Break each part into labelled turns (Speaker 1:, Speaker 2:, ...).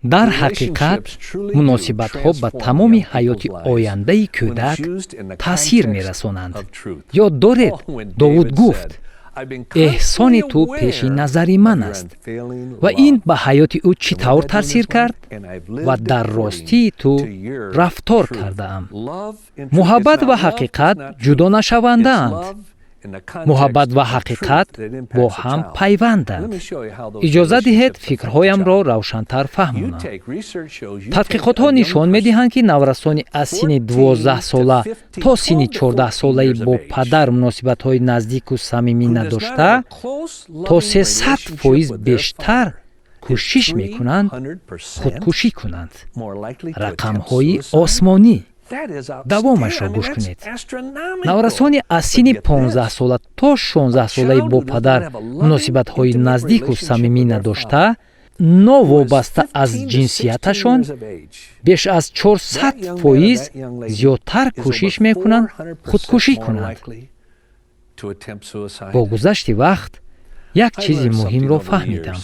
Speaker 1: Дар ҳақиқат, муносибатҳо ба тамоми ҳаёти ояндаи кӯдак таъсир мерасонанд. Ёд доред, Довуд гуфт: «Эҳсони ту пеши назари ман аст». Ва ин ба ҳаёти ӯ чӣ тавр таъсир кард? Ва дар ростии ту рафтор кардаам. Муҳаббат ва ҳақиқат ҷудо нашавандаанд. Муҳаббат ва ҳақиқат бо ҳам пайванданд. Иҷоза диҳед, фикрҳоямро равшантар фаҳмонам. Тадқиқотҳо нишон медиҳанд, ки наврасони аз синни 12-сола то синни 14-солаи бо падар муносибатҳои наздику самимӣ надошта, то 300% бештар кӯшиш мекунанд худкушӣ кунанд. Рақамҳои осмонӣ. Давомашро гӯш кунед. Наврасони аз синни 15-сола то 16-солаи бо падар муносибатҳои наздику самимӣ надошта, новобаста аз ҷинсияташон, беш аз 400% зиёдтар кӯшиш мекунанд худкушӣ кунанд. Бо гузашти вақт як чизи муҳимро фаҳмидам: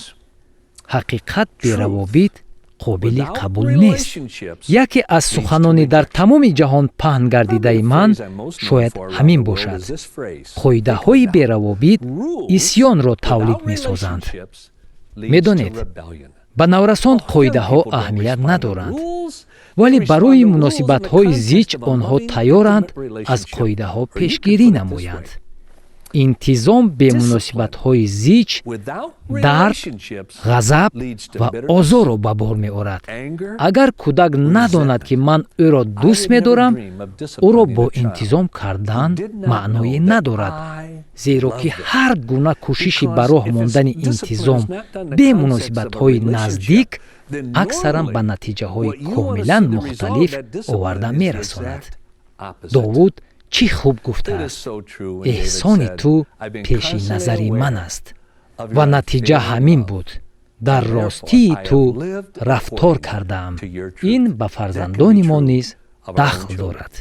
Speaker 1: ҳақиқат беравобит қобили қабул нест. Яке аз суханони дар тамоми ҷаҳон паҳн гардидаи ман шояд ҳамин бошад: қоидаҳои беравобит исьёнро тавлид месозанд. Медонед, ба наврасон қоидаҳо аҳамият надоранд, вале барои муносибатҳои зич онҳо тайёранд аз қоидаҳо пешгирӣ намоянд. Интизом бе муносибатҳои зич дард, ғазаб ва озорро ба бор меорад. Агар кӯдак надонад, ки ман ӯро дӯст медорам, ӯро бо интизом кардан маъное надорад, зеро ки ҳар гуна кӯшиши ба роҳ мондани интизом бе муносибатҳои наздик аксаран ба натиҷаҳои комилан мухталиф оварда мерасонад. Довуд чӣ хуб гуфтааст: «Эҳсони ту пеши назари ман аст». Ва натиҷа ҳамин буд: дар ростии ту рафтор кардаам. Ин ба фарзандони мо низ дахл дорад.